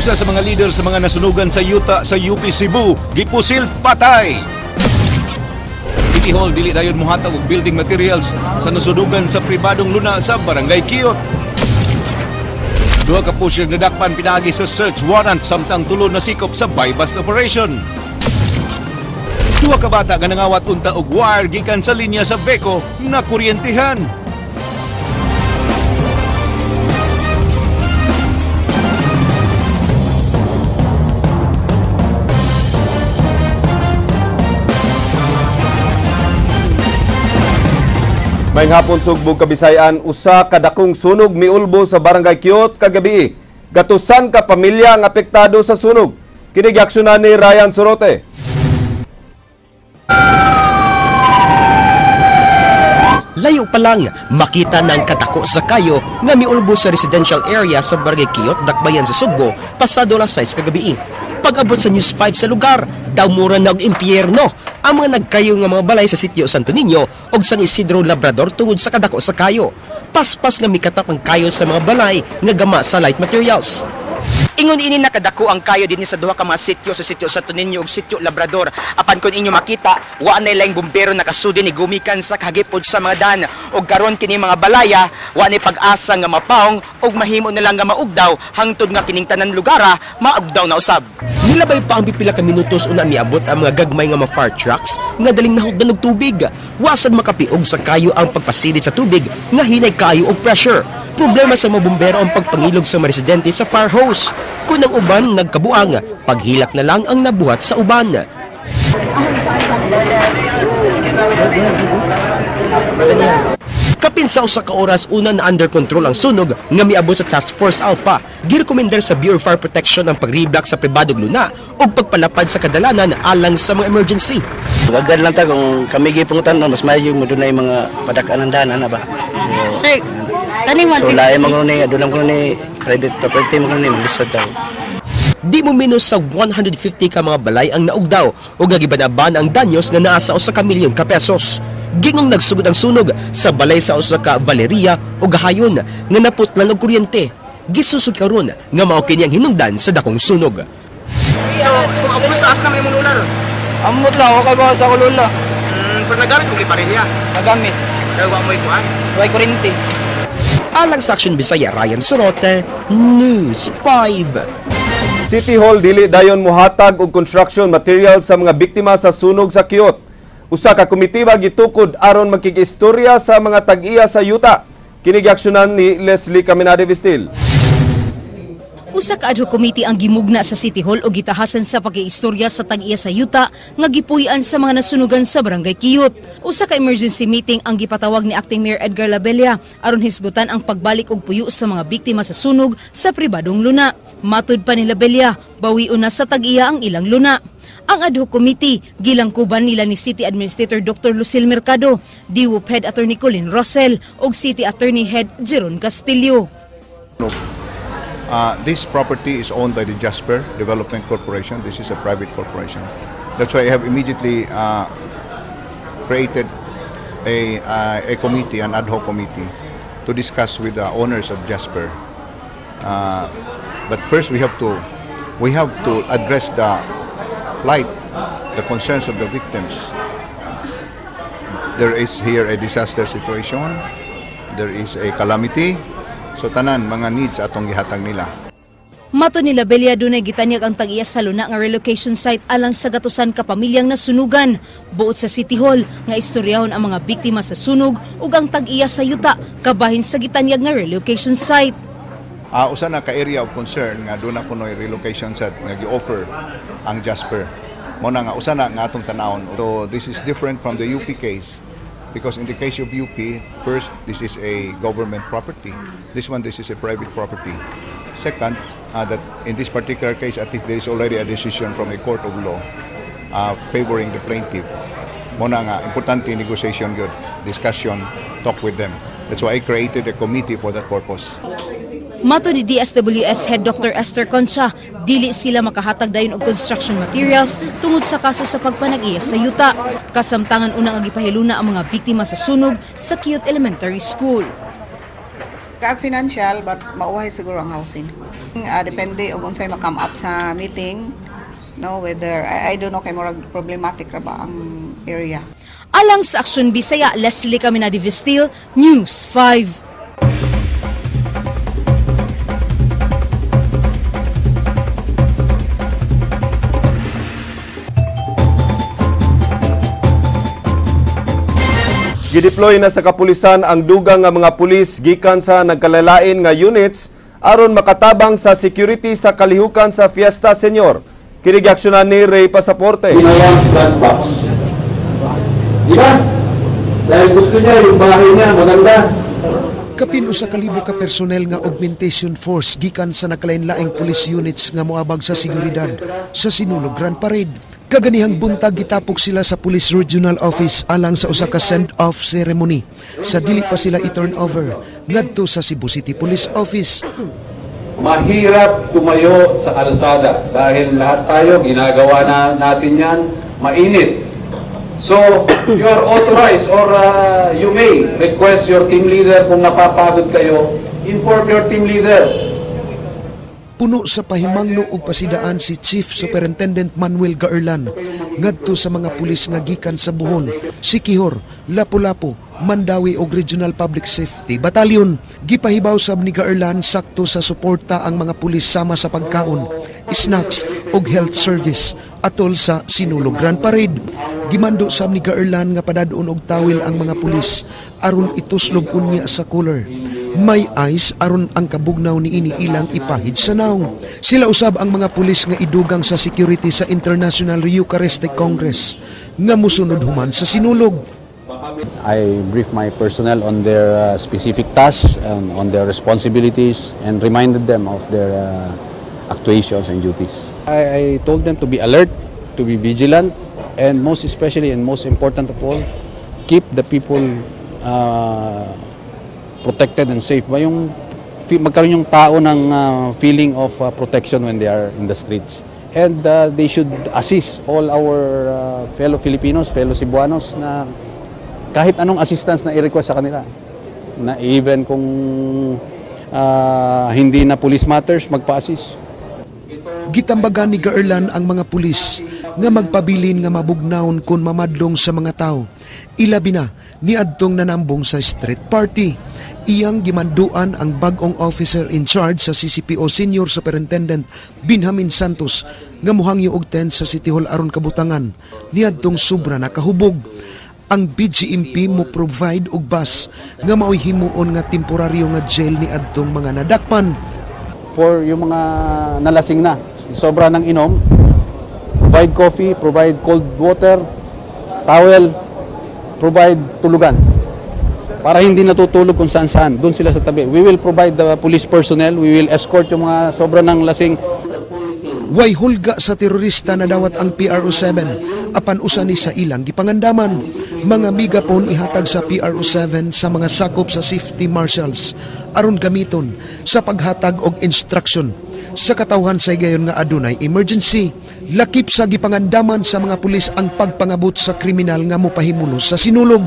Usa sa mga leader sa mga nasunugan sa yuta sa UP Cebu, gipusil patay. City Hall dili dayon mohatag og building materials sa nasunugan sa pribadong luna sa Barangay Kiot. Duha ka pusher nadakpan pinaagi sa search warrant samtang tulo nasikop sa buy-bust operation. Duha ka bata nga nangawat unta og wire gikan sa linya sa Beko na kuryentihan. Maayong hapon, Sugbo, Kabisayan. Usa ka dakong sunog miulbo sa Barangay Kiot kagabi. Gatusan ka pamilya ang apektado sa sunog. Kini giaksyonan ni Ryan Sorote. Layo pa lang, makita ng katako sa kayo nga miulbo sa residential area sa Barangay Kiot, Dakbayan sa Sugbo, pasado alas 6 kagabi. Pag-abot sa News 5 sa lugar, daw mura na og impyerno ang mga nagkayo nga mga balay sa sitio Santo Niño og San Isidro Labrador tungod sa kadako sa kayo. Paspas nga mikatap ang kayo sa mga balay nga gama sa light materials. Ingon ini nakadako ang kayo dinhi sa duha ka mga sitio, sa sitio Santo Niño ug sitio Labrador. Apan kun inyo makita, wa nay laing bumbero nakasudi ni gumikan sa kahagipod sa mga dan. Ug karon kini mga balaya, wa nay pag-asa nga mapaong ug mahimo na lang nga maugdaw hangtod nga kining tanan lugara maugdaw na usab. Nilabay pa ang pipila ka minutos una miabot ang mga gagmay nga mga fire trucks nga daling nahugdan og tubig. Wa sad makapiog sa kayo ang pagpasilid sa tubig nga hinay kayo og pressure. Problema sa mga bumbero ang pagpangilog sa mga residente sa fire hose. Kung ang uban nagkabuang, paghilak na lang ang nabuhat sa uban. Kapin sa usa ka oras una na under control ang sunog nga miabot sa Task Force Alpha. Girekomendar sa Bureau of Fire Protection ang pag-reblock sa pribadong luna ug pagpalapad sa kadalanan alang sa mga emergency. Agad lang ta kung kami gipungutan mas maayo mo dunay mga padakaan ng daan ana ba. Sir, kaning So lain man kuno ni aduna kuno ni private property man kuno ni maglisod daw. Di mo minus sa 150 ka mga balay ang naugdaw o gagibanaban ang danyos nga naa sa usa ka milyon ka pesos. Gingong nagsugod ang sunog sa balay sa usa ka Valeria o Gahayon nga naputlan og kuryente. Gisusog karon nga mao kini ang hinungdan sa dakong sunog. So, kung ako mas taas na may imong lular. Amot lang, okay ba sa ako lula? Pero nagamit mo kay parilya. Nagamit. Kaya wa mo'y kuan. Way kuryente. Alang sa Action Bisaya, Ryan Sorote, News 5. City Hall dili dayon mohatag og construction materials sa mga biktima sa sunog sa Kiot. Usa ka komitiba gitukod aron magkig-istorya sa mga tag-iya sa yuta. Kini giaksyonan ni Leslie Caminade Vistil. Usa ka ad hoc committee ang gimugna sa City Hall og gitahasan sa pakiistorya sa tag-iya sa yuta nga gipuy-an sa mga nasunugan sa Barangay Kiot. Usa ka emergency meeting ang gipatawag ni Acting Mayor Edgar Labella aron hisgutan ang pagbalik og puyo sa mga biktima sa sunog sa pribadong luna. Matud pa ni Labella, bawion na sa tag-iya ang ilang luna. Ang ad hoc committee gilangkuban nila ni City Administrator Dr. Lucille Mercado, DWUP Head Attorney Colin Russell ug City Attorney Head Jeron Castillo. This property is owned by the Jasper Development Corporation. This is a private corporation. That's why I have immediately created a committee, an ad hoc committee, to discuss with the owners of Jasper. But first, we have to address the plight, the concerns of the victims. There is here a disaster situation. There is a calamity. So tanan mga needs atong gihatag nila. Mato ni Labella, dunay gitanyag ang tag-iya sa luna nga relocation site alang sa gatusan ka pamilyang nasunugan. Buot sa City Hall nga istoryahon ang mga biktima sa sunog ug ang tag-iya sa yuta kabahin sa gitanyag nga relocation site. Usa na ka area of concern nga doon na kunoy relocation site nga gi-offer ang Jasper. Mao na nga usa na nga atong tanawon. So this is different from the UP case because in the case of UP, first, this is a government property. This one, this is a private property. Second, that in this particular case, at least there is already a decision from a court of law favoring the plaintiff. Mao na nga importante negotiation gyud, discussion, talk with them. That's why I created a committee for that purpose. Mato ni DSWS Head Dr. Esther Concha, dili sila makahatag dayon og construction materials tungod sa kaso sa pagpanag-iya sa yuta. Kasamtangan unang gipahiluna ang mga biktima sa sunog sa Kiot Elementary School. Kag financial, but mauhay siguro ang housing. Depende og unsay ma-come up sa meeting, no, whether I don't know kay murag problematic ra ba ang area. Alang sa Aksyon Bisaya, Leslie Caminadi Vestil, News 5. Gideploy na sa kapulisan ang dugang nga mga pulis gikan sa nagkalalain nga units aron makatabang sa security sa kalihukan sa Fiesta Señor. Kini giaksyonan ni Ray Pasaporte. Ginawang black box. Di ba? Dahil gusto niya yung bahay niya maganda. Kapin 1,000 ka personnel nga augmentation force gikan sa nagkalain-laing police units nga moabag sa seguridad sa Sinulog Grand Parade. Kaganihang buntag gitapok sila sa Police Regional Office alang sa usa ka send-off ceremony. Sa dili pa sila i-turn over ngadto sa Cebu City Police Office. Mahirap tumayo sa kalsada dahil lahat tayo ginagawa na natin yan, mainit. So, you are authorized or you may request your team leader kung napapagod kayo, inform your team leader. Puno sa pahimangno og pasidaan si Chief Superintendent Manuel Gaerlan ngadto sa mga pulis nga gikan sa Bohol, Siquijor, Lapu-Lapu, Mandaue og Regional Public Safety Battalion. Gipahibaw sab ni Gaerlan sakto sa suporta ang mga pulis sama sa pagkaon, snacks og health service atol sa Sinulog Grand Parade. Gimando sab ni Gaerlan nga padadon og tawil ang mga pulis aron ituslob unya sa cooler. May ice aron ang kabugnaw niini ilang ipahid sa naong. Sila usab ang mga pulis nga idugang sa security sa International Eucharistic Congress nga mosunod human sa Sinulog. I briefed my personnel on their specific tasks and on their responsibilities and reminded them of their actuations and duties. I told them to be alert, to be vigilant, and most especially and most important of all, keep the people protected and safe. Ba yung magkaroon yung tao ng feeling of protection when they are in the streets. And they should assist all our fellow Filipinos, fellow Cebuanos na kahit anong assistance na i-request sa kanila. Na even kung hindi na police matters, magpa-assist. Gitambagan ni Gaerlan ang mga pulis nga magpabilin nga mabugnawon kon mamadlong sa mga tao. Ilabi na niadtong nanambong sa street party. Iyang gimanduan ang bag-ong officer in charge sa CCPO Senior Superintendent Benjamin Santos nga muhangyo og tent sa City Hall aron kabutangan niadtong sobra na kahubog. Ang BGMP mo provide og bus nga maoy himuon nga temporaryo nga jail niadtong mga nadakpan. For yung mga nalasing na, sobra ng inom, provide coffee, provide cold water, towel, provide tulugan. Para hindi natutulog kung saan-saan, doon sila sa tabi. We will provide the police personnel, we will escort yung mga sobra ng lasing. Way hulga sa terorista na dawat ang PRO7 apan usa ni sa ilang gipangandaman. Mga megaphone ihatag sa PRO7 sa mga sakop sa safety marshals aron gamiton sa paghatag og instruction sa katawhan sa higayon nga adunay emergency. Lakip sa gipangandaman sa mga pulis ang pagpangabot sa kriminal nga mopahimulos sa Sinulog.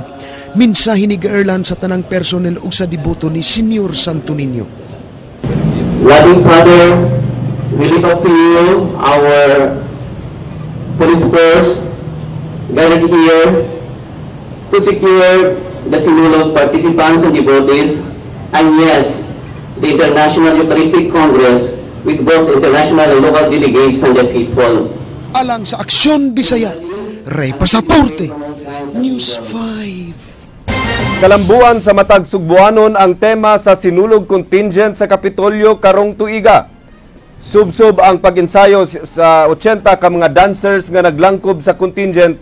Mensahe ni Gaerlan sa tanang personnel ug sa deboto ni Senior Santo Niño. Loving Father, we lift up to you our police force gathered here to secure the Sinulog participants and devotees, and yes, the International Eucharistic Congress with both international and local delegates and the faithful. Alang sa Aksyon Bisaya, Ray Pasaporte, News 5. Kalambuan sa matag Sugbuanon ang tema sa Sinulog contingent sa Kapitolyo karong tuiga. Subsob ang pag-ensayo sa 80 ka mga dancers nga naglangkob sa contingent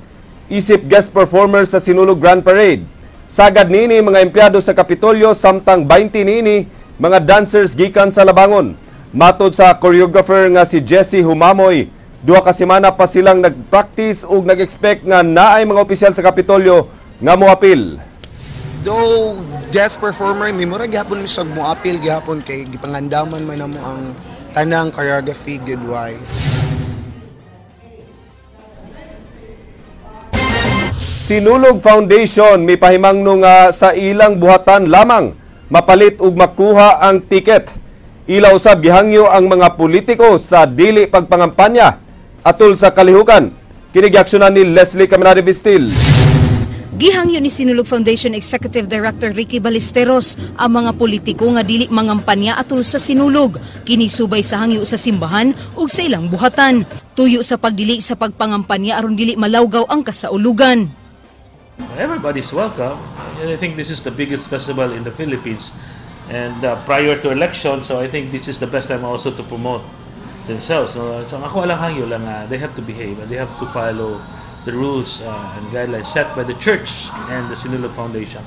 isip guest performers sa Sinulog Grand Parade. Sagad niini mga empleyado sa Kapitolyo samtang 20 niini mga dancers gikan sa Labangon. Matod sa choreographer nga si Jesse Humamoy, 2 ka semana pa silang nag-practice ug nag-expect nga naay mga opisyal sa Kapitolyo nga moapil. Though guest performer mi mura gihapon mi sa moapil gihapon kay gipangandaman man namo ang tanang choreography good wise. Sinulog Foundation may pahimangno nga sa ilang buhatan lamang mapalit ug makuha ang tiket. Ila usab gihangyo ang mga politiko sa dili pagpangampanya atol sa kalihukan. Kini giaksyonan ni Leslie Caminade Vistil. Gihangyo ni Sinulog Foundation Executive Director Ricky Ballesteros ang mga politiko nga dili mangampanya atol sa Sinulog. Kini subay sa hangyo sa simbahan ug sa ilang buhatan. Tuyo sa pagdili sa pagpangampanya aron dili malawgaw ang kasaulugan. Everybody's welcome. And I think this is the biggest festival in the Philippines. And prior to election, so I think this is the best time also to promote themselves. No? So ako lang hangyo lang, they have to behave and they have to follow the rules and guidelines set by the church and the Sinulog Foundation.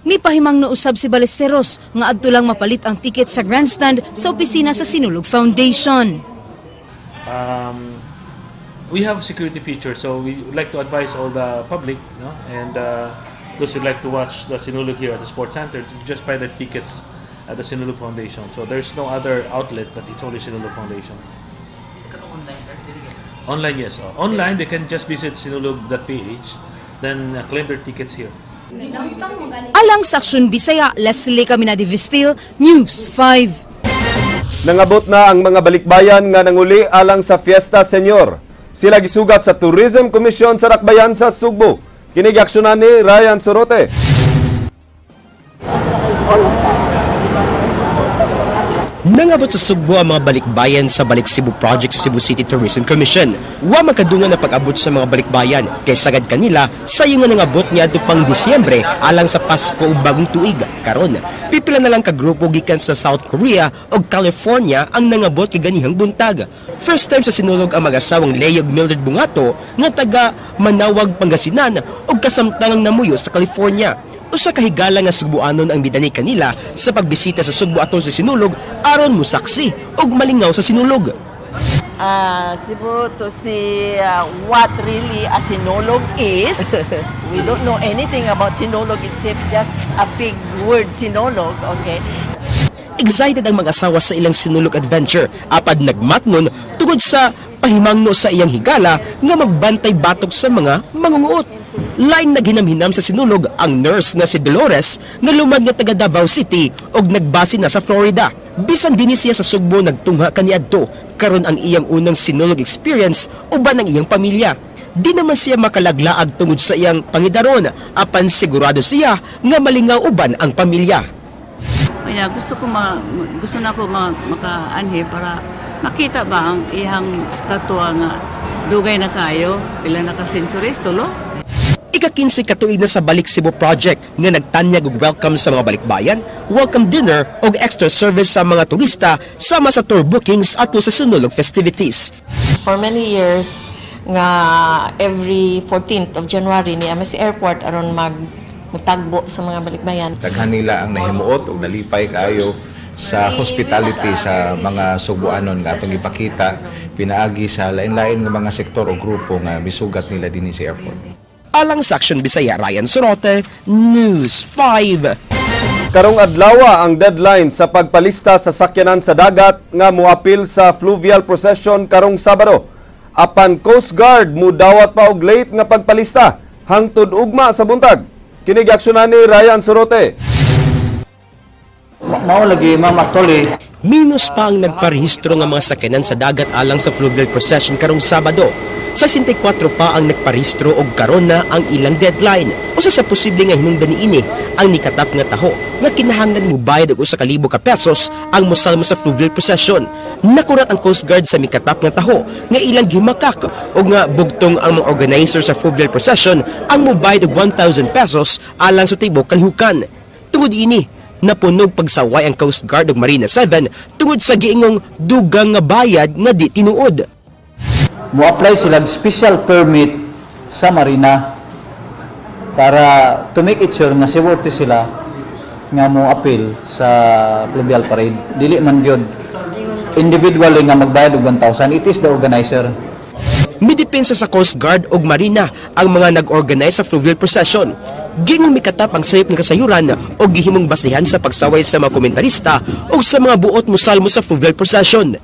Mipahimangno usab si Ballesteros nga adto lang mapalit ang tiket sa grandstand sa opisina sa Sinulog Foundation. We have security features, so we would like to advise all the public, no, and those who like to watch the Sinulog here at the Sports Center to just buy their tickets at the Sinulog Foundation. So there's no other outlet, but it's only Sinulog Foundation. Online, yes. Oh. Online, they can just visit sinulog.ph, then claim their tickets here. Alang sa Aksyon Bisaya, Leslie Caminade Vistil, News 5. Nangabot na ang mga balikbayan nga nanguli alang sa Fiesta Señor. Sila gisugat sa Tourism Commission sa Dakbayan sa Sugbo. Kini giaksyonan ni Ryan Sorote. Nangabot sa Sugbo ang mga balikbayan sa Balik Cebu Project sa Cebu City Tourism Commission. Wa makadungan na pag-abot sa mga balikbayan kay sagad kanila sayo nga nangabot niadto pang Disyembre alang sa Pasko ug Bagong Tuig. Karon, pipila na lang ka grupo gikan sa South Korea ug California ang nangabot kay ganihang buntag. First time sa Sinulog ang mag-asawang Leo ug Mildred Bungato nga taga Manaoag, Pangasinan ug kasamtangang namuyo sa California. Usa ka higala nga Sugboanon ang midani kanila sa pagbisita sa Sugbo atol sa Sinulog aron mosaksi ug malingaw sa Sinulog. Cebu to see what really a Sinulog is. We don't know anything about Sinulog except just a big word, Sinulog, okay? Excited ang mag-asawa sa ilang Sinulog adventure apad nagmatnon tungod sa pahimangno sa iyang higala nga magbantay batok sa mga mangunguot. Lain naghinam-hinam sa Sinulog ang nurse nga si Dolores nga lumad nga taga Davao City ug nagbase na sa Florida. Bisan dinhi siya sa Sugbo nagtungha kaniadto, karon ang iyang unang Sinulog experience uban ang iyang pamilya. Di naman siya makalaglaag tungod sa iyang pangidaron, apan sigurado siya nga malingaw uban ang pamilya. Kaya gusto na ko makaanhi para makita ba ang iyang statwa nga dugay na kayo, pila na ka centuries tulo. Ika-15 katuig na sa Balik Cebu Project nga nagtanyag og welcome sa mga balikbayan, welcome dinner ug extra service sa mga turista sama sa tour bookings ato sa Sinulog festivities. For many years nga every 14th of January ni sa airport aron magtagbo sa mga balikbayan. Daghan nila ang nahimuot ug nalipay kaayo sa hospitality sa mga Sugboanon nga atong ipakita pinaagi sa lain-lain nga mga sektor o grupo nga misugat nila dinhi sa airport. Alang sa Aksyon Bisaya, Ryan Sorote, News 5. Karong adlawa ang deadline sa pagpalista sa sakyanan sa dagat nga moapil sa fluvial procession karong Sabado. Apan Coast Guard mudawat pa og late nga pagpalista hangtod ugma sa buntag. Kini giaksyonan ni Ryan Sorote. Mao lagi, ma'am, actually. Minus pa ang nagparehistro nga mga sakyanan sa dagat alang sa fluvial procession karong Sabado. 64 pa ang nagparehistro og karon na ang ilang deadline. Usa sa posible nga hinungdan niini ang nikatap nga taho nga kinahanglan mobayad og 1,000 ka pesos ang mosalmo sa fluvial procession. Nakurat ang Coast Guard sa mikatap nga taho nga ilang gimakak og nga bugtong ang mga organizer sa fluvial procession ang mobayad og 1,000 pesos alang sa tibok kalihukan. Tungod ini, napunog pagsaway ang Coast Guard ug Marina 7 tungod sa giingong dugang nga bayad nga di tinuod. Mo-apply sila special permit sa Marina para to make it sure nga seaworthy sila nga mo appeal sa fluvial parade. Dili man gyud individually nga magbayad og 1,000, it is the organizer. Midepensa sa Coast Guard ug Marina ang mga nag-organize sa fluvial procession. Gingong mikatap ang sayop ng kasayuran o gihimong basihan sa pagsaway sa mga komentarista o sa mga buot mosalmo sa fluvial procession.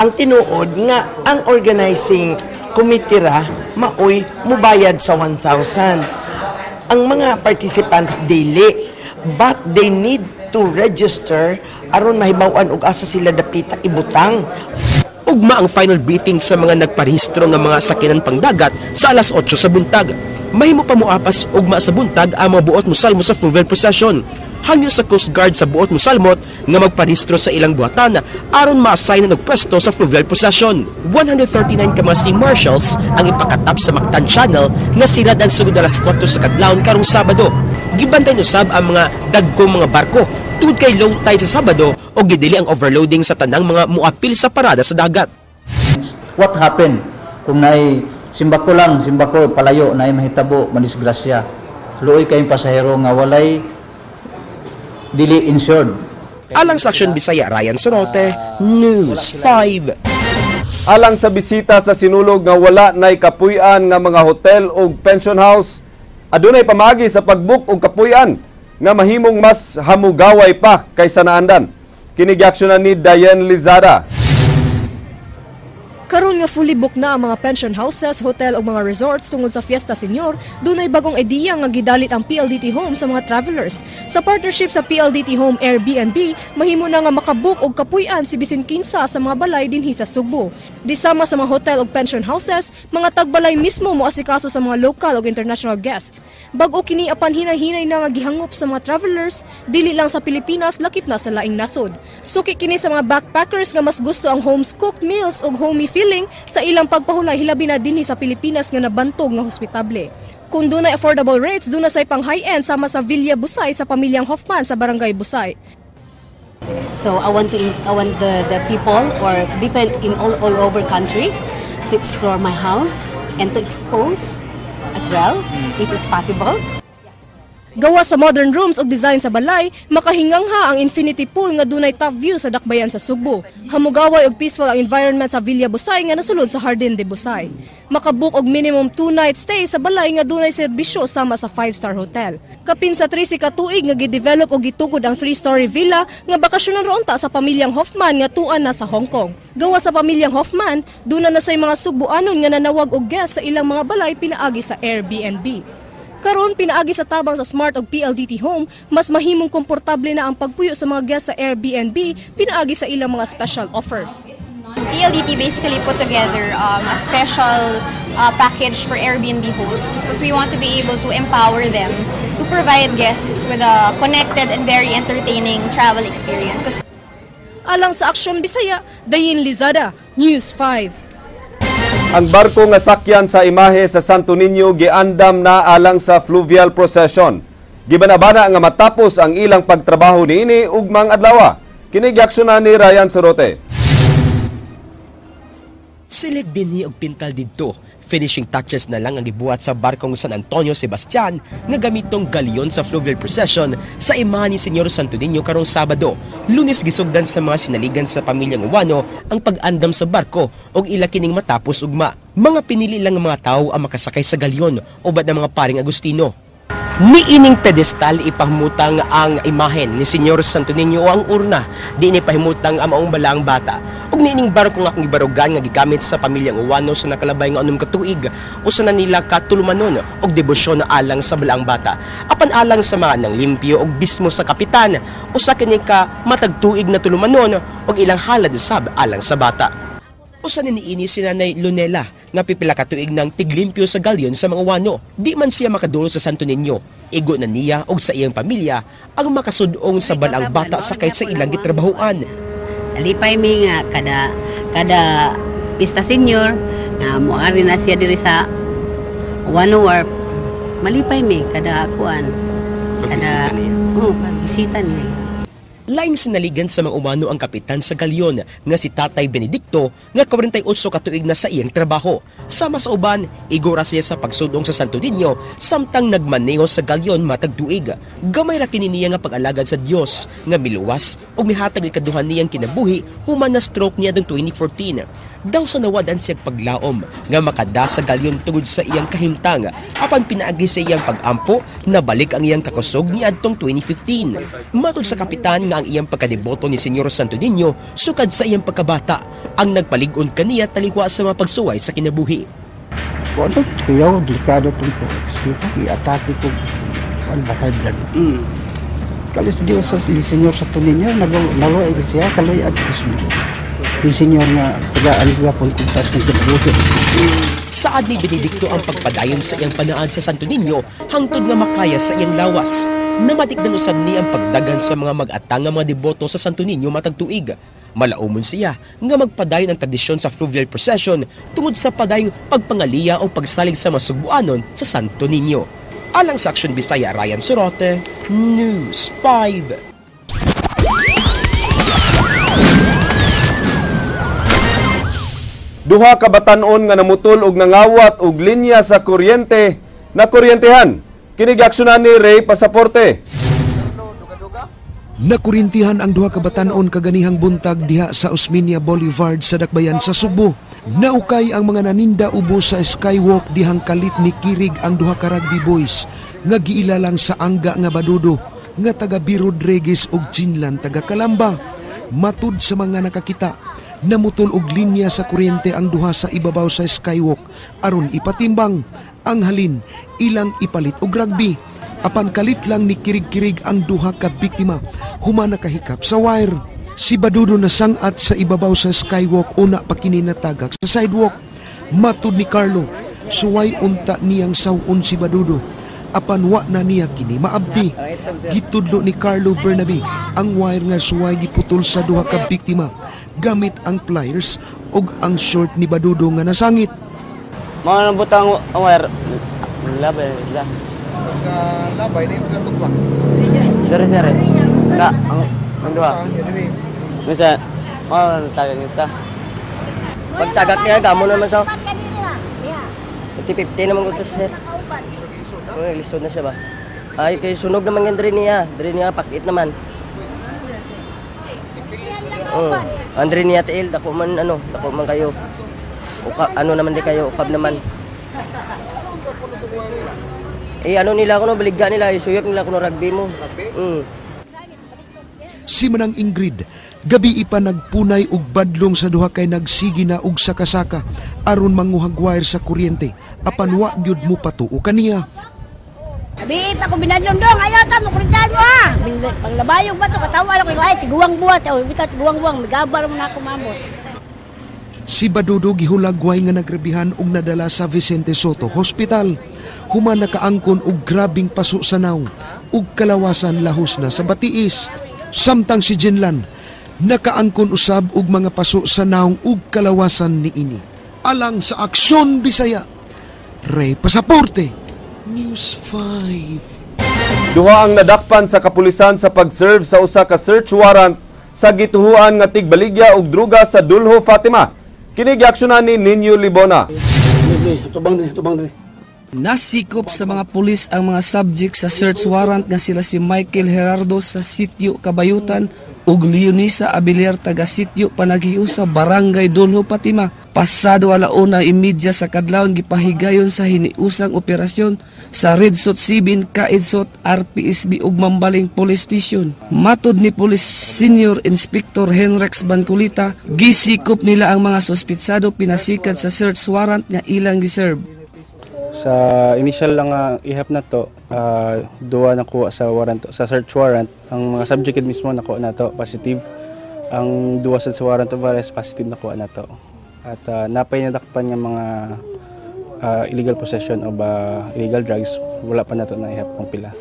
Ang tinuod nga ang organizing committee ra maoy mubayad sa 1,000. Ang mga participants dili, but they need to register aron mahibaw-an og asa sila dapita ibutang. Ugma ang final briefing sa mga nagparehistro nga mga sakyanan pangdagat sa alas 8 sa buntag. Mahimo pa moapas ugma sa buntag ang mga buot mosalmo sa fluvial procession. Hangyo sa Coast Guard sa buot mosalmot nga magparehistro sa ilang buhatan aron ma-assign og pwesto sa fluvial procession. 139 ka mga sea marshals ang ipakatap sa Mactan Channel nga sirad ang sugod alas 4 sa kadlawon karong Sabado. Gibantayan usab ang mga dagkong mga barko tungod kay low tide sa Sabado o gidili ang overloading sa tanang mga muapil sa parada sa dagat. What happened kung naay simbako lang, simbako palayo, naay mahitabo, madisgrasya? Luoy kayong pasahero nga walay dili insured. Alang sa Aksyon Bisaya, Ryan Sorote, News 5. Alang sa bisita sa Sinulog nga wala nay kapuy-an nga mga hotel ug pension house, adunay pamaagi sa pag-book og kapuy-an nga mahimong mas hamugaway pa kaysa naandan. Kini giaksyonan ni Diane Lizada. Karon nga fully booked na ang mga pension houses, hotel ug mga resorts tungod sa Fiesta Senior, dunay bagong ideya nga gidalit ang PLDT Home sa mga travelers. Sa partnership sa PLDT Home Airbnb, mahimo na nga makabook og kapuy-an si bisin kinsa sa mga balay dinhi sa Sugbo. Di sama sa mga hotel ug pension houses, mga tagbalay mismo moasikaso sa mga local ug international guests. Bag-o kini apan hinay-hinay na nga gihangop sa mga travelers, dili lang sa Pilipinas, lakip na sa laing nasod. Suki kini sa mga backpackers nga mas gusto ang homes cooked meals ug homey feeling sa ilang pagpahulay, hilabi na dinhi sa Pilipinas nga nabantog nga hospitable. Kung dunay affordable rates, duna say pang high-end sama sa Villa Busay sa pamilyang Hoffman sa Barangay Busay. So I want the people or different in all over country to explore my house and to expose as well if it's possible. Gawa sa modern rooms ug design sa balay, makahingangha ang infinity pool nga dunay top view sa dakbayan sa Sugbo. Hamugaway ug peaceful ang environment sa Villa Busay nga nasulod sa Hardin de Busay. Makabook og minimum 2-night stay sa balay nga dunay serbisyo sama sa 5-star hotel. Kapin sa 13 ka tuig nga gidevelop og gitukod ang 3-story villa nga bakasyonan ra unta sa pamilyang Hoffman nga tuan na sa Hong Kong. Gawa sa pamilyang Hoffman, duna na say mga Sugbuanon nga nanawag og guest sa ilang mga balay pinaagi sa Airbnb. Karon, pinaagi sa tabang sa Smart og PLDT Home, mas mahimong komportable na ang pagpuyo sa mga guests sa Airbnb pinaagi sa ilang mga special offers. PLDT basically put together a special package for Airbnb hosts because we want to be able to empower them to provide guests with a connected and very entertaining travel experience. 'Cause Alang sa Aksyon Bisaya, Dayin Lizada, News 5. Ang barko nga sakyan sa imahe sa Santo Niño giandam na alang sa fluvial procession. Gibanabana nga matapos ang ilang pagtrabaho niini ugmang adlaw. Kini giaksyonan ni Ryan Sorote. Silig dinhi og pintal didto. Finishing touches na lang ang gibuhat sa barkong San Antonio Sebastian nga gamitong galyon sa fluvial procession sa imahe ni Senyor Santo Niño karong Sabado. Lunes gisugdan sa mga sinaligan sa pamilyang Uwano ang pag-andam sa barko og ila kining matapos ugma. Mga pinili lang ang mga tao ang makasakay sa galyon uban ang mga paring Agustino. Niining pedestal ipahimutang ang imahen ni Senyor Santo Niño o ang urna, di ni pahimutang ang maong balaang bata. Ug niining barko nga akong gibarugan nga gigamit sa pamilyang Uwano sa nakalabay nga 6 ka tuig, usa na nila ka tulumanon og debosyon alang sa balaang bata. Apan alang sa mga nang limpyo og bismo sa kapitan, usa kini ka matag tuig na tulumanon og ilang halad usab alang sa bata. Usa ni niini si Nanay Lunela nga pipila ka tuig ng tiglimpyo sa galyon sa mga Uwano. Di man siya makadulot sa Santo Niño. Igo na niya og sa iyang pamilya ang makasudong sa balaang bata sakay sa ilang gitrabahoan. Lipay mi nga kada kada Pista Senior nga moari na siya diri sa Uwano Wharf. Malipay mi kada kuan. Kada oh, pagbisita niya. Laing sinaligan sa mga Uwano ang kapitan sa galyon nga si Tatay Benedicto nga 48 ka tuig na sa iyang trabaho. Sama sa uban, igora siya sa pagsudong sa Santo Niño samtang nagmaneho sa galyon matag tuig. Gamay ra kini niya nga pag-alagad sa Dios nga miluwas ug mihatag ikaduha niyang kinabuhi human na stroke niya dong 2014. Daw sa nawadan siya paglaom nga makada sa galyon tungod sa iyang kahimtang, apan pinaagi sa iyang pag-ampo nabalik ang iyang kakusog niadtong 2015. Matud sa kapitan nga ang iyang pagkadeboto ni Senyor Santo Niño sukad sa iyang pagkabata ang nagpalig-on kaniya talikwa sa mga pagsuway sa kinabuhi. Wala, kuyaw, delikado itong kita. I-atake ko, ano ba, high blood. Kalis Diyos sa ni Senyor Santo Niño, naluoy siya, kaluy at Diyos mo. Yung senyor nga tagaan gapon kung taas kang kinabuhi. Saad ni Benedicto ang pagpadayon sa iyang panaad sa Santo Niño hangtod nga makaya sa iyang lawas. Namatikdan usab ni ang pagdagan sa mga mag-atang nga mga deboto sa Santo Niño matag tuig. Malaumon siya nga magpadayon ang tradisyon sa fluvial procession tungod sa padayong pagpangaliya o pagsalig sa mga Sugbuanon sa Santo Niño. Alang sa Aksyon Bisaya, Ryan Sorote, News 5. Duha ka batan-on nga namutol og nangawat og linya sa kuryente na kuryentehan. Kini giaksyonan ni Ray Pasaporte. Nakurintihan ang duha ka batan-on kaganihang buntag diha sa Osmeña Boulevard sa Dakbayan sa Sugbo. Naukay ang mga naninda ubo sa skywalk dihang kalit ni Kirig ang duha ka rugby boys nga giilalang sa angga nga badudo nga taga B. Rodriguez ug Jinlan taga Kalamba. Matud sa mga nakakita, namutol og linya sa kuryente ang duha sa ibabaw sa skywalk aron ipatimbang ang halin ilang ipalit og rugby. Apan kalit lang ni kirig-kirig ang duha ka biktima human nakahikap sa wire. Si Badudo nasangat sa ibabaw sa skywalk una pa kini natagak sa sidewalk. Matud ni Carlo, suway unta niyang saw-on si Badudo. Apan wa na niya kini maabdi. Gitudlo ni Carlo Bernabe ang wire nga suway giputol sa duha ka biktima gamit ang pliers ug ang short ni Badudo nga nasangit. Mga nabutang ang wire, labay sila. Labay, di mo tugba. Dere sir. Ka ang duha. Misa, mga tagak isa. Pagtagak niya, gamo naman sa 50-50 naman ko sir. Oh, lisod na siya ba? Ay, kay sunog naman yan diri niya. Diri niya, pakit naman. Oh, andre niya tiil, dako man ano, dako man kayo. Uka, ano naman di kayo, ukab naman. Eh ano nila kuno baligya nila, isuyop nila kuno rugby mo. Mm. Si Manang Ingrid, gabi ipa nagpunay og badlong sa duha kay nagsigi na og saka-saka aron manguhag wire sa kuryente apan wa gyud mo patuo kaniya. Abi pa ko binadlong dong, ayaw ta mo kuryente mo ha. Panglabayog ba to katawa lang ko ay tiguang buhat, oh bitaw tiguang buwang migabar mo na ako mamot. Si Badudo gihulagway nga nagrebihan og nadala sa Vicente Soto Hospital. Human nakaangkon og grabing paso sa nawong ug kalawasan lahos na sa batiis. Samtang si Jinlan nakaangkon usab og mga paso sa nawong ug kalawasan niini. Alang sa Aksyon Bisaya, Ray Pasaporte, News 5. Duha ang nadakpan sa kapulisan sa pag-serve sa usa ka search warrant sa gituhuan nga tigbaligya og druga sa Dulho, Fatima. Kini giaksyonan ni Ninyo Libona. Nasikop sa mga pulis ang mga subject sa search warrant nga sila si Michael Gerardo sa Sitio Kabayutan ug Leonisa Abiliar taga Sitio Panaghiusa, Barangay Dulho, Fatima. Pasado 1:30 sa kadlawon gipahigayon sa hiniusang operasyon sa Redsot 7, Kaidsot, RPSB ug Mambaling Police Station. Matod ni Police Senior Inspector Henrex Banculita, gisikop nila ang mga suspitsado pinasikat sa search warrant nga ilang giserve. Sa initial lang ihap na to, duwa nakuha sa warrant, sa search warrant. Ang mga subject mismo nakuha na to, positive. Ang duwa sa warrant of arrest, positive nakuha na to. At napay nadakpan ng mga illegal possession of illegal drugs, wala pa nato na ihap kung pila.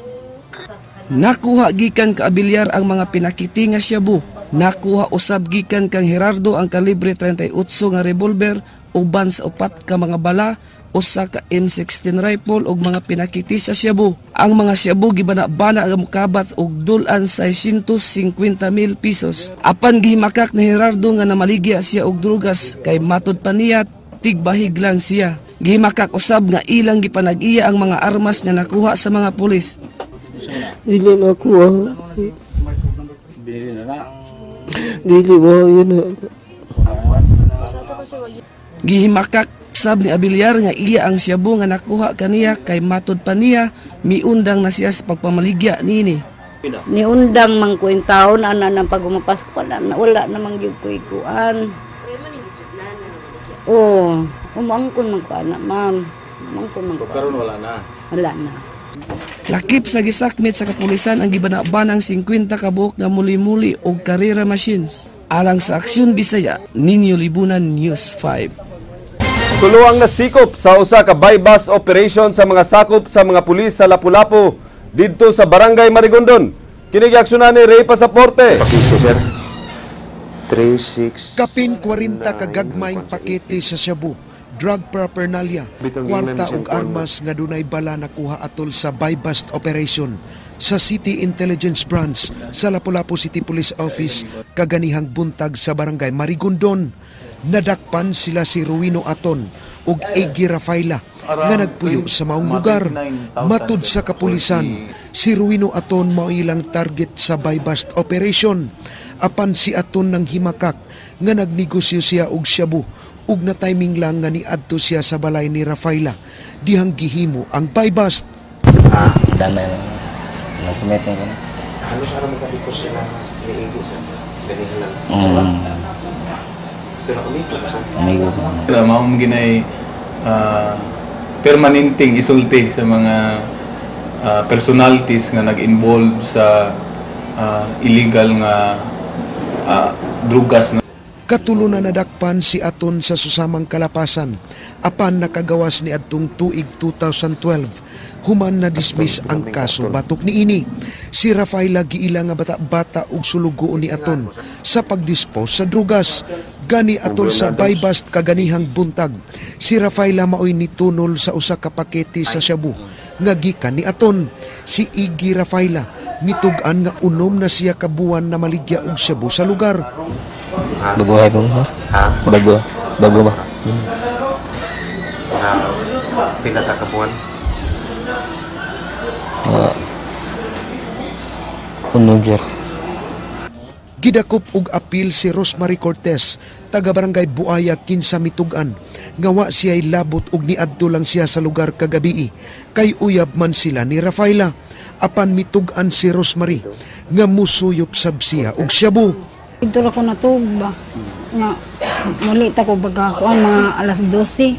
Nakuha gikan ka Abiliar ang mga pinakiti nga shabu. Nakuha usab gikan kang Gerardo ang kalibre 38 nga revolver uban sa upat ka mga bala, usa ka M16 rifle ug mga pinakiti sa shabu. Ang mga shabu gibana-bana ang mukabat og dulan 650,000 pesos. Apan gihimakak ni Gerardo nga namaligya siya og drugas kay matud pa niya tigbahig lang siya. Gihimakak usab nga ilang gipanag-iya ang mga armas nga nakuha sa mga pulis. Dili nakuha. Dili ba yun. Gihimakak sab ni Abiliar nga iya ang shabu nga nakuha kaniya kay matud pa niya miundang na siya sa pagpamaligya niini. Niundang man ko yung taon ana nang pag umapas ko wala, wala namang gyud ko ikuan. Oh, umangkon man ko ana, ma'am. Umangkon man ko. Karon wala na. Wala na. Lakip sa gisakmit sa kapulisan ang gibana-banang 50 ka buok nga muli-muli og karera machines. Alang sa Aksyon Bisaya, Ninyo Libunan, News 5. Tulo ang nasikop sa usa ka buy-bust operation sa mga sakop sa mga pulis sa Lapu-Lapu didto sa Barangay Marigondon. Kini giaksyonan ni Ray Pasaporte. Sir. 3, 6, Kapin 40 kagagmayng pakete sa shabu, drug paraphernalia, kwarta ug armas nga dunay bala nakuha atol sa buy-bust operation sa City Intelligence Branch sa Lapu-Lapu City Police Office kaganihang buntag sa Barangay Marigondon. Nadakpan sila si Ruino Aton ug Egi Rafaela nga nagpuyo sa maong lugar. Matud sa kapulisan, si Ruino Aton mao ilang target sa buy-bust operation. Apan si Aton nang himakak nga nagnegosyo siya og shabu ug na timing lang nga niadto siya sa balay ni Rafaela dihang gihimo ang buy-bust. Dami nag-commit ko. Ano sa mo dito sila ni Igi sa ganihan lang? Pero amigo mo sa? Amigo ko. Maong ginay permanenteng isulti sa mga personalities nga nag-involve sa illegal nga drugas, no? Katulo na nadakpan si Aton sa susamang kalapasan apan nakagawas ni adtong tuig 2012 human na dismiss ang kaso batok niini. Si Rafaela giila nga bata-bata og sulugoon ni Aton sa pagdispose sa drugas. Gani atol sa buy-bust kaganihang buntag, si Rafaela maoy nitunol sa usa ka pakete sa shabu nga gikan ni Aton. Si Iggy Rafaela mitug-an nga 6 na siya ka buwan na maligya og shabu sa lugar. Bago ay ba? Ha? Bago. Bago ba? Pila ka kabuan? 6, sir. Gidakop og apil si Rosemary Cortez, taga Barangay Buaya, kinsa mitug-an nga wa siya'y labot og niadto lang siya sa lugar kagabii kay uyab man sila ni Rafaela. Apan mitug-an si Rosemary nga musuyop sab siya og shabu. Dito ra ko natug ba nga muli ta ko baga kuan mga alas 12.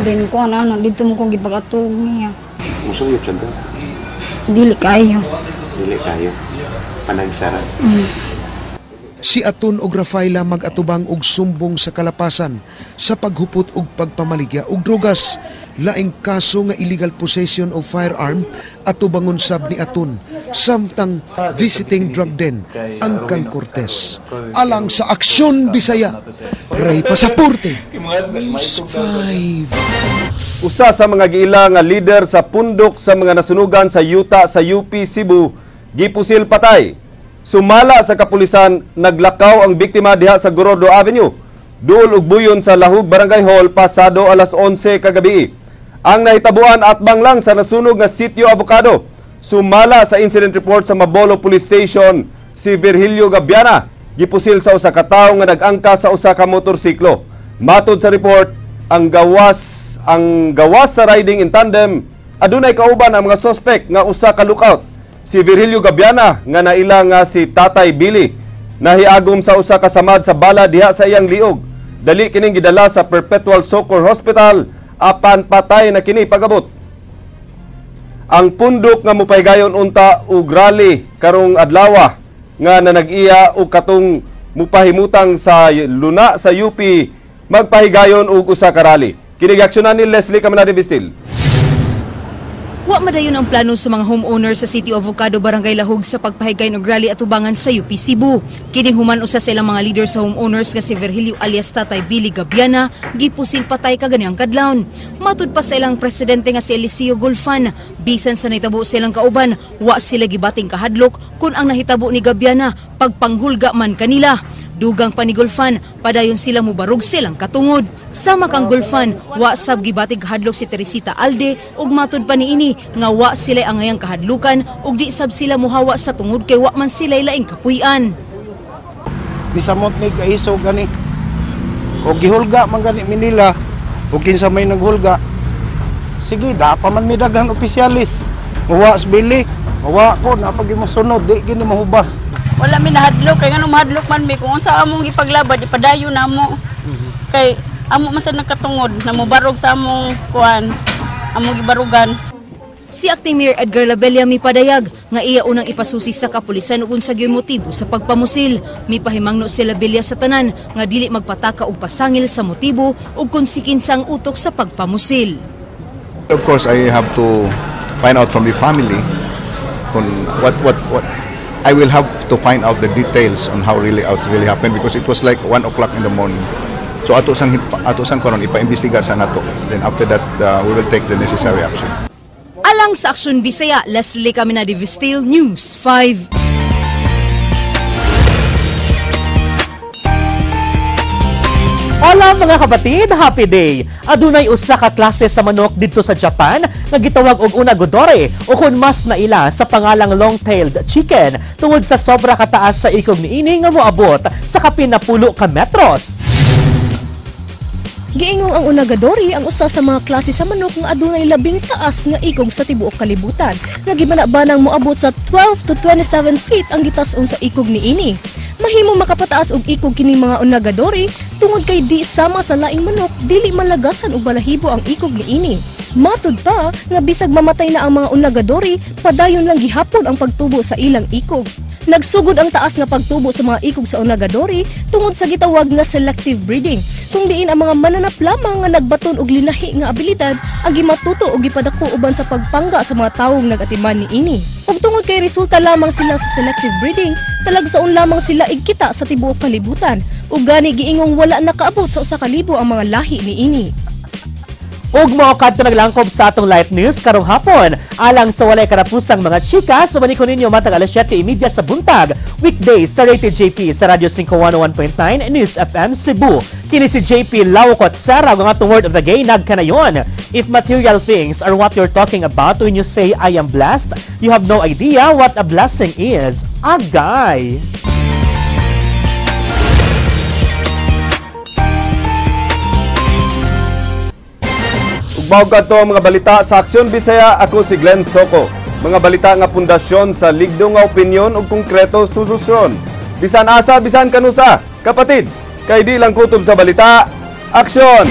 Then kuan ana dito mo ko gipag-atug niya. Musuyop sad ka? Dili kayo. Dili kayo. Panagsara. Si Aton og Rafaela mag-atubang og sumbong sa kalapasan sa paghupot og pagpamaligya og drogas. Laing kaso nga illegal possession of firearm atubangon sab ni Aton samtang visiting drug den ang kang Cortez. Alang sa Aksyon Bisaya, Ray Pasaporte, News 5. Usa sa mga giila nga leader sa pundok sa mga nasunugan sa yuta sa UP Cebu gipusil patay. Sumala sa kapulisan, naglakaw ang biktima diha sa Gorordo Avenue. Duol ug buyon sa Lahug Barangay Hall pasado alas 11 kagabi. Ang nahitabuan atbang lang sa nasunog nga sitio Avocado. Sumala sa incident report sa Mabolo Police Station si Virgilio Gabiana gipusil sa usa ka tawo nga nag-angka sa usa ka motorsiklo. Matod sa report, ang gawas sa riding in tandem adunay kauban ang mga suspect nga usa ka lookout. Si Virgilio Gabiana nga naila nga si Tatay Billy nahiagom sa usa ka samad sa bala diha sa iyang liog. Dali kining gidala sa Perpetual Succour Hospital apan patay na kini pagabot. Ang pundok nga mupahigayon unta og rally karong adlawa nga nanag-iya og katong mupahimutang sa luna sa UP magpahigayon og usa ka rally. Kini giaksyonan ni Leslie Caminade Vistil. Wa madayon ang plano sa mga homeowners sa City of Avocado, Barangay Lahug sa pagpahigayon og rally atubangan sa UP Cebu. Kini human usa sa ilang mga leader sa homeowners nga si Virgilio alias Tatay Billy Gabiana gipusil patay kaganihang kadlawon. Matud pa sa ilang presidente nga si Eliseo Gulfan, bisan sa nahitabo sa ilang kauban, wa sila gibating kahadlok kun ang nahitabo ni Gabiana pagpanghulga man kanila. Dugang pa ni Gulfan, padayon sila mubarog silang katungod. Sama kang Gulfan, wa sab gibatig kahadlok si Teresita Alde ug matud pa niini nga wa sila angayang kahadlukan ug di sab sila muhawa sa tungod kay wa man sila laing kapuy-an. Nisamot ni kaiso gani. Og gihulga man gani minila ug kinsa may naghulga. Sige, da pa man mi daghang opisyalis. Muwa bili, muwa ko napagi mosunod, di gini mahubas. Wala mi nahadlok kay nganong mahadlok man mi kung unsa among ipaglabad ipadayon namo. Kay amo man sad nagkatungod na mobarog sa among kuan, among gibarugan. Si Acting Mayor Edgar Labella mipadayag nga iya unang ipasusi sa kapulisan ug unsa gyud motibo sa pagpamusil. Mipahimangno si Labella sa tanan nga dili magpataka og pasangil sa motibo ug kung sikinsa ang utok sa pagpamusil. Of course, I have to find out from the family kung what I will have to find out the details on how really how it really happened, because it was like 1 o'clock in the morning. So ato sang karon ipa-imbestigar sa nato. Then after that, we will take the necessary action. Alang sa Aksyon Bisaya, Leslie Caminadi Vistil, News 5. Hola mga kapatid, happy day! Adunay usa ka klase sa manok didto sa Japan nga gitawag og onagadori o kun mas naila sa pangalang long-tailed chicken tungod sa sobra kataas sa ikog niini nga moabot sa kapin na 10 ka metros. Giingong ang onagadori ang usa sa mga klase sa manok nga adunay labing taas nga ikog sa tibuok kalibutan, nga gibana-banang moabot sa 12 to 27 feet ang gitas-on sa ikog niini. Mahimo makapataas og ikog kining mga onagadori tungod kay di sama sa laing manok, dili malagasan og balahibo ang ikog niini. Matud pa nga bisag mamatay na ang mga onagadori, padayon lang gihapon ang pagtubo sa ilang ikog. Nagsugod ang taas nga pagtubo sa mga ikog sa onagadori tungod sa gitawag nga selective breeding, kung diin ang mga mananap lamang nga nagbaton og linahi nga abilidad ang gimatuto og gipadako uban sa pagpangga sa mga tawong nagatiman niini. Ug tungod kay resulta lamang sila sa selective breeding, talagsaon lamang sila igkita sa tibuok kalibutan, ug gani giingong wala nakaabot sa 1,000 ang mga lahi niini. Ug mao kadto naglangkob sa atong light news karong hapon. Alang sa walay karapusang mga chika, sumani ko ninyo matag alas 7:30 sa buntag, weekdays sa Rated JP sa Radyo 5 101.9 News FM Cebu. Kini si JP Lawcot Sara ang atong word of the day nagkanayon. If material things are what you're talking about when you say I am blessed, you have no idea what a blessing is. Agay! Mao kadto ang mga balita sa Aksyon Bisaya, ako si Glenn Soco. Mga balita nga pundasyon sa ligdo nga opinyon ug konkreto solusyon. Bisan asa, bisan kanusa, kapatid, kay di lang kutob sa balita, aksyon!